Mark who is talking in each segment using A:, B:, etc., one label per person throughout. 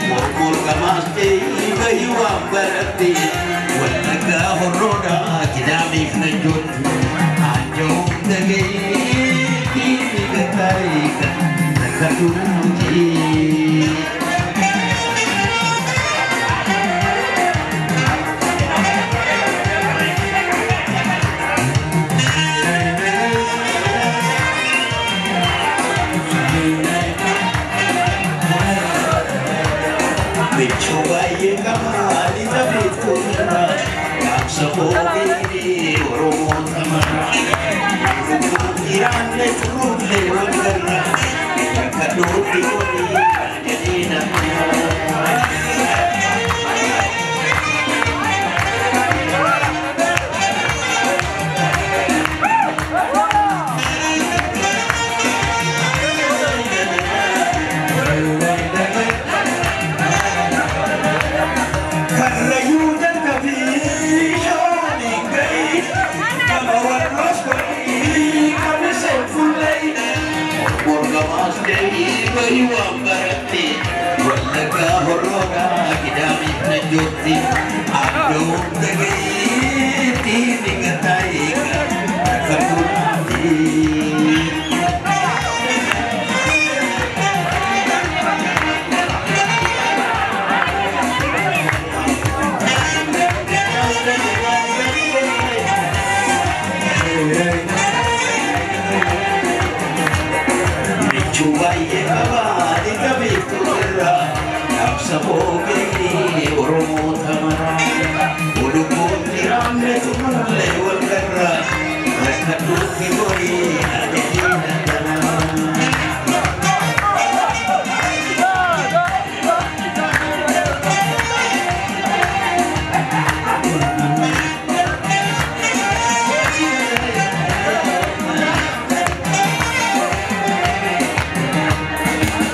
A: Mormor gamaas ta'e waan baratte Wallaggaa horroodhaa kidaamiif najjootti Anja'uun dhagayeetti ni gattaareeka rakkatuuti. Michuu baay'ee qabaa lixa beektuu irraa Dhaamsa koo Oromoon amarraa Lubbuun jiraanne turullee wal garraa Rakkadhootti godhee jedhee namni. Karrayyuu jalqabii shawaan gahi nama warroos godhii qabisee fuullee Morgamaas ta'ee bahii waan baratte Wallaggaa horroodhaa kidaamiif najjootti Addoon dhagayeetti ni gattaayeeka rakkatuutti. Michuu baay'ee qabaa lixa beektuu irraa Dhaamsa koo Oromoo tamaraa Olubboon jiraanne turullee wal garraa Rakkadhuutti gorii jedhee daldalaa.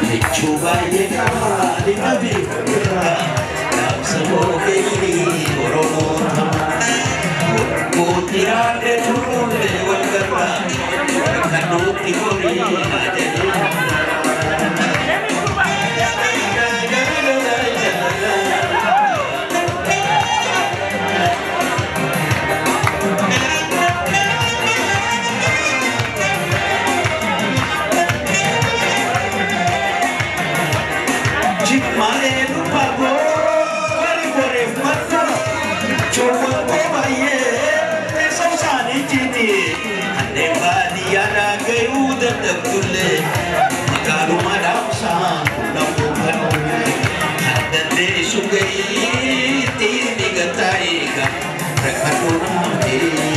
A: Michuu baay'ee qabaa lixa beektuu irraa Dhaamsa koo Oromoo tamaraa Olubboon jiraanne turullee wal garraa Rakkadhuutti gorii jedhee Jimmalee lubbaboo gari goreef madda Choowwan koo baay'ee teessoo isaanii jiiti Kanneen baadiyyaadhaa gahuu dadhabdullee magaaluma dhaamsaan qunnamuu kan oolle Kan dandeessu gahiitti ni gattaayeeka rakkadhoo naamtee.